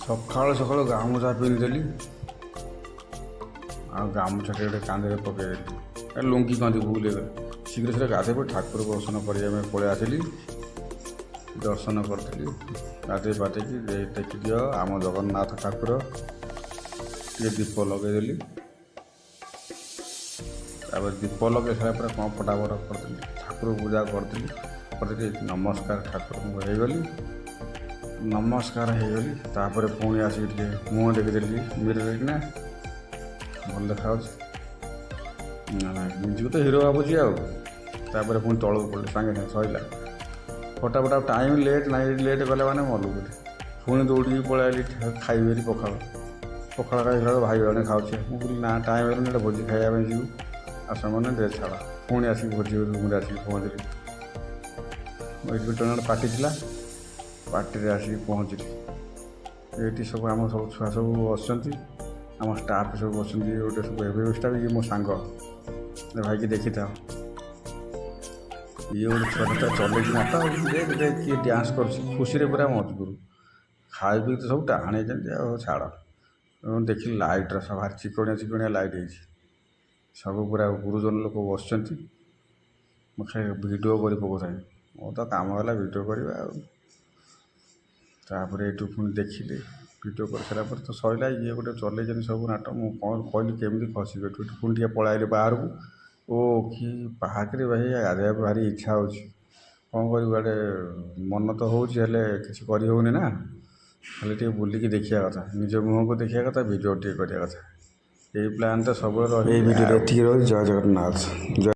ସକାଳୁ ସକାଳୁ ଗାମୁଛା ପିନ୍ଧିଦେଲି ଆଉ ଗାମୁଛା ଟିକେ ଗୋଟେ କାନ୍ଧରେ ପକେଇଦେଲି। ଏ ଲୁଙ୍ଗି କହନ୍ତି, ଭୁଲ ହେଇଗଲା। ଶୀଘ୍ର ଶୀଘ୍ର ଗାଧୋଇ ପଡ଼ି ଠାକୁର ଦର୍ଶନ କରିବା ପାଇଁ ପଳେଇ ଆସିଲି। ଦର୍ଶନ କରିଥିଲି। ଗାଧୋଇ ପାଧେଇକି ଦେଖିଦିଅ ଆମ ଜଗନ୍ନାଥ ଠାକୁର। ଟିକେ ଦୀପ ଲଗେଇଦେଲି। ତାପରେ ଦୀପ ଲଗେଇ ସାରିଲା ପରେ କ'ଣ ଫଟାଫଟ କରିଦେଲି, ଠାକୁର ପୂଜା କରିଦେଲି। କରିଦେଇକି ନମସ୍କାର ଠାକୁରଙ୍କୁ ହେଇଗଲି, ନମସ୍କାର ହେଇଗଲି। ତାପରେ ପୁଣି ଆସିକି ଟିକେ ମୁହଁ ଦେଖିଦେଲି ମିରରରେ କିନା, ଭଲ ଦେଖାଯାଉଛି ନା ନା, ନିଜକୁ ତ ହିରୋ ଭାବୁଛି ଆଉ। ତାପରେ ପୁଣି ତଳକୁ ପଡ଼ିଲି। ସାଙ୍ଗେ ସାଙ୍ଗେ ସରିଲା ଫଟାଫଟ, ଆଉ ଟାଇମ୍ ଲେଟ୍ ନାହିଁ। ଲେଟ୍ କଲେ ମାନେ ମଲୁ ବୋଲି ପୁଣି ଦୌଡ଼ିକି ପଳେଇ ଆଇଲି ଖାଇବି ବୋଲି ପଖାଳ। ପଖାଳ ଖାଇଲା ବେଳକୁ ଭାଇ ଜଣେ ଖାଉଛି। ମୁଁ କହିଲି, ନା, ଟାଇମ୍ ହେଲାନି, ଗୋଟେ ଭୋଜି ଖାଇବା ପାଇଁ ଯିବୁ ଆଉ ସେମାନେ ଦେ ଛାଡ଼। ପୁଣି ଆସିକି ଭୋଜି ରୁମ୍ରେ ଆସିକି ପହଞ୍ଚିଲି। ଏଇଠି ଗୋଟେ ଜଣେ ପାର୍ଟି ଥିଲା, ପାର୍ଟିରେ ଆସିକି ପହଞ୍ଚିଲି। ଏଇଠି ସବୁ ଆମ ସବୁ ଛୁଆ ସବୁ ବସିଛନ୍ତି, ଆମ ଷ୍ଟାଫ୍ ସବୁ ବସିଛନ୍ତି। ଗୋଟେ ସବୁ ହେଭି ଷ୍ଟାଫ୍। ଇଏ ମୋ ସାଙ୍ଗ, ଏ ଭାଇକି ଦେଖିଥାଅ। ଇଏ ଗୋଟେ ଛୁଆଟା ତାର ଚଲେଇଛି ନାଟ। ଆଉ ଦେଖ ଦେଖ, କିଏ ଡ୍ୟାନ୍ସ କରୁଛି ଖୁସିରେ ପୁରା ମଜବୁର। ଖାଇ ପିଇକି ତ ସବୁ ଟାଣ ହେଇଛନ୍ତି ଆଉ ଛାଡ଼। ମୁଁ ଦେଖିଲି ଲାଇଟ୍ର ସବୁ ଭାରି ଚିକଣିଆ ଚିକଣିଆ ଲାଇଟ୍ ହେଇଛି। ସବୁ ପୁରା ଗୁରୁଜନ ଲୋକ ବସିଛନ୍ତି। ମୁଁ ଖାଲି ଭିଡ଼ିଓ କରି ପକାଉଥାଏ। ମୋର ତ କାମ ହେଲା ଭିଡ଼ିଓ କରିବା ଆଉ। ତାପରେ ଏଇଠୁ ପୁଣି ଦେଖିଲି, ଭିଡ଼ିଓ କରିସାରିଲା ପରେ ତ ସରିଲା। ଇଏ ଗୋଟେ ଚଲେଇଛନ୍ତି ସବୁ ନାଟ। ମୁଁ କ'ଣ କହିଲି, କେମିତି ଖସିବି ଏଠୁ? ଏଠୁ ପୁଣି ଟିକେ ପଳେଇଆଇଲି ବାହାରକୁ। ଓ କି ପାର୍କରେ ଭାଇ, ଗାଧୋଇବାକୁ ଭାରି ଇଚ୍ଛା ହେଉଛି। କ'ଣ କରିବୁ, ଆଡ଼େ ମନ ତ ହେଉଛି, ହେଲେ କିଛି କରିହେଉନି ନା। ଖାଲି ଟିକେ ବୁଲିକି ଦେଖିବା କଥା, ନିଜ ମୁହଁକୁ ଦେଖିବା କଥା, ଭିଡ଼ିଓ ଟିକେ କରିବା କଥା। ଏଇ ପ୍ଲାନ୍ ତ ସବୁବେଳେ ରହେ। ଏଇ ଭିଡ଼ିଓରେ ଏତିକି ରହୁଛି। ଜୟ ଜଗନ୍ନାଥ, ଜୟ